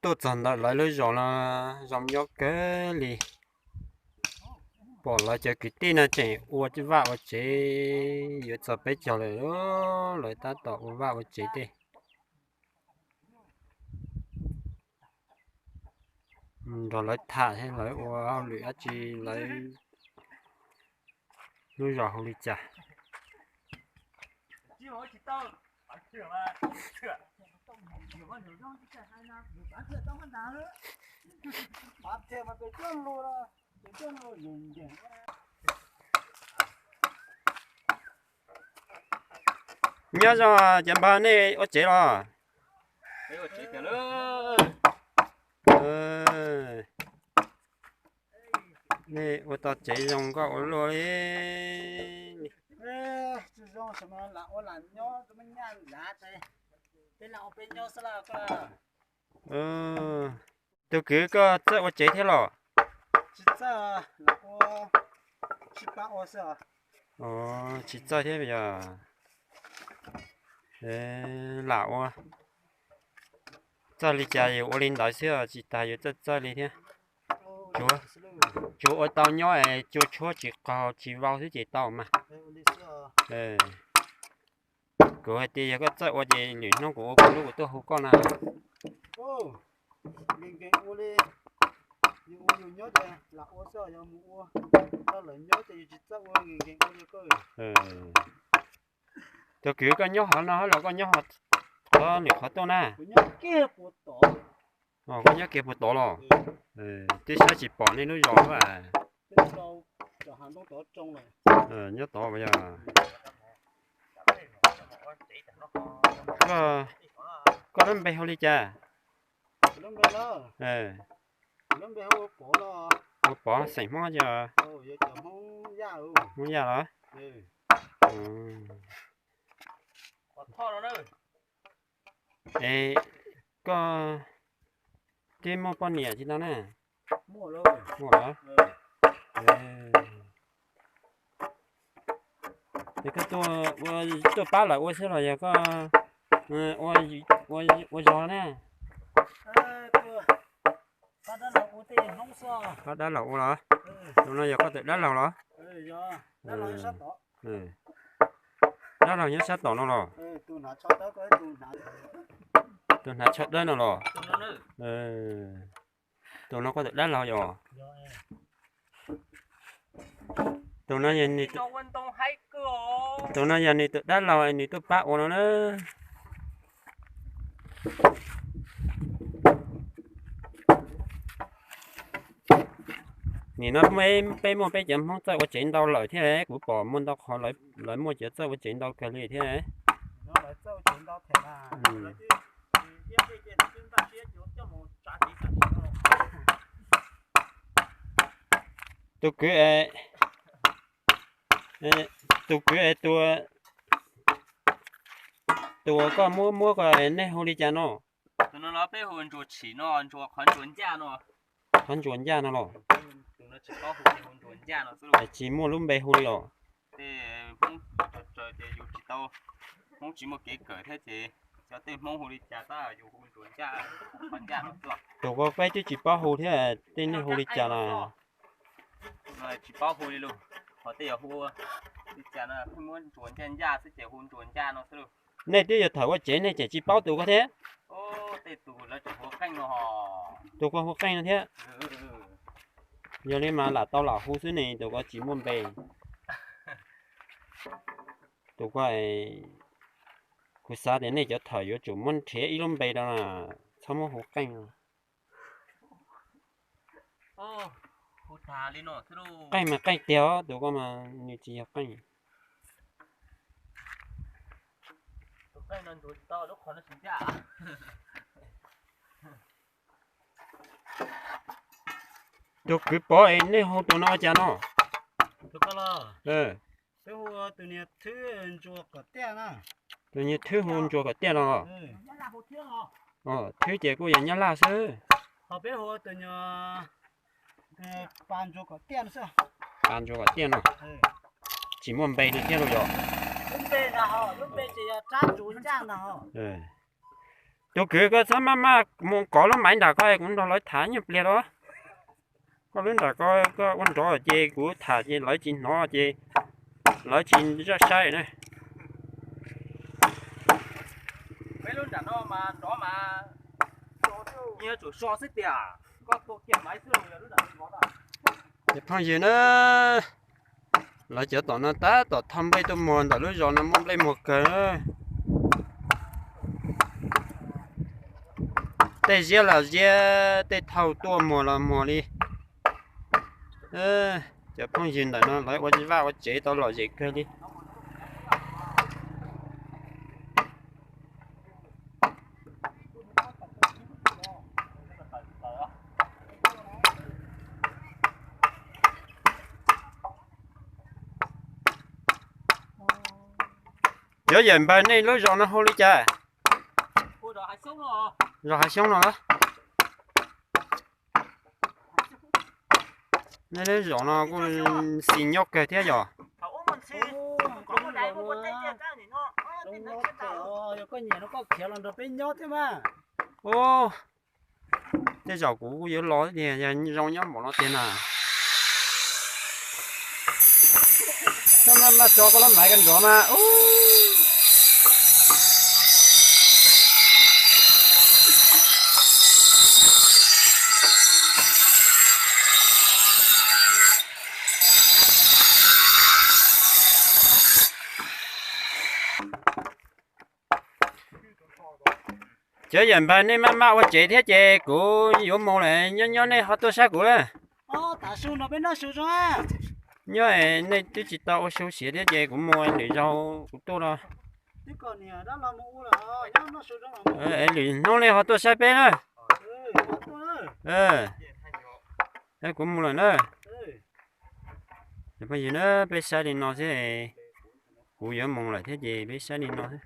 Tuaj txog ntawm lawv lub zos no, zoo nyob kawg li. Pom lawv cov kwv tij no tseem ua vaj ua tsev yuav txog peb caug lawm, lawv tab tom ua vaj ua tsev tej. Nrog lawv tham thiab lawv ua hauj lwm dab tsi, lawv lub zos hu li cas. Nyob zoo cov npawg, nej ua tsev los? Nej ua tau tsev zoo nkauj ua luaj li. Tus kwv, koj txawj ua tsev thiab los? Tsis txawj thiab yog? Lam ua, txawj li cas yus ua li ntawd xwb, tsis tas yus txawj txawj li thiab. Tsuas ua tau nyob es cua tshuab tsis qaug tsis vau xwb ces tau mas. Kuv hais tias yog koj txawj ua ces lwm hnub kuv ua kuv lub kuv tuaj hu koj na. Tus kwv, koj nyob hauv no los koj nyob hauv lwm qhov tuaj na? Koj nyob kiag puag tod los? Twb saib tsis pom nej lub zos. Nyob tod yog? Koj lub npe hu li cas? Ua Pov, xeem Hmoob yog? Hmoob Yaj los? Es koj twb muaj poj niam tsis tau na? Muaj los? Es koj tuaj pab lawv ua xwb los yog koj ua zog na? Pab dab laug ua los? Tus no yog koj tus dab laug los? Dab laug nyob sab tom no los? Tus hnav tsho dawb no los? Tus no koj tus dab laug yog? Tus no yog nws tus dab laug, nws tuaj pab ua no na. Nim no peb muaj peb cov Hmoob txawj ua tsev ntau lawm thiab, kuv pom muaj ntau qhov lawv muaj cov txawj ua tsev ntau kawg li thiab. Tus kwv, tus kwv, tus uas koj muab muab ko nej hu li cas no? Tus no los peb hu ntsuas tshim no, ntsuas, qhov ntsuas ncaj no. Qhov ntsuas ncaj no los? Tsis muaj lub npe hu li los? Hmoob tsis tau, Hmoob tsis muaj kev kawm thiab ces cov tej Hmoob hu li cas tab yus hu ntsuas ncaj, qhov ncaj no. Tus ko peb twb tsis paub hu thiab, tej nej hu li cas los? Tsis paub hu li lus, qhov tej yog hu li cas no pheej muab ntsuas ncaj ncaj xwb ces hu ntsuas ncaj no xwb lauj. Nej twb yog thaum ua tsev nej tseem tsis paub tus ko thiab? Tej tus lawv tseem hu qeej no. Tus ko hu qeej no thiab? Yog li mas lam tau lam hu xwb ne, tus ko tsis muaj npe. Tus ko, kuv xav tias nej cov thaum yuav tsum muab nrhiav ib lub npe rau, txhob muab hu qeej. Qeej mas qeej tiag, tus ko mas nws tsis yog qeej. Tus kwv Pov, es nej hu tus no ua cas no? Tus niag Thwb hu Ntsuas Kom Tiaj no. Thwb ces kuj yog Nyab Laj xwb. Pas Ntsuas Kom Tiaj no. Tsis muaj npe li thiab los yog? Tus kwv, koj txhob maj maj mus kov lub maiv nram ko, kuv nrog lawv tham nyuag pliag los. Koj lub nram ko koj ua nrov ces kuv tham ces lawv tsis hnov ces lawv tsis zaj saib na. Cov phooj ywg na, lawv cov tom no tab tom thauj nplej tuaj muag, ntawm lub zos no muaj nplej muag kawg. Tej ziab los ziab, tej thauj tuaj muag los muag li. Cov phooj ywg ntawm no lawv ua vaj ua tsev tau lom zem kawg li. Cov yawm npawg, nej lub zos no hu li cas? Zos Hav Xyoob no los? Nej lub zos no kuj xis nyob kawg thiab yog? Yog koj nyiam no koj khiav los nrog peb nyob thiab mas. Ub, tej zaum kuv kuj yuav los tiag, yog zoo nyob npaum no tiag na. Koj maj maj tso koj lub maiv ko nrov mas. Cov yawm npawg, nej maj maj ua tsev thiab ces kuv yuav mus lawm, nyob nyob nej ho tuaj saib kuv lawm. Nyob nej twb tsis tau ua su siav thiab ces kuv mus, lwm zaus kuv tuaj los. Lwm hnub nej ho tuaj saib peb na. Kuv mus lawm na. Peb saib li no xwb, kuv yuav mus lawm thiab ces peb saib li no xwb.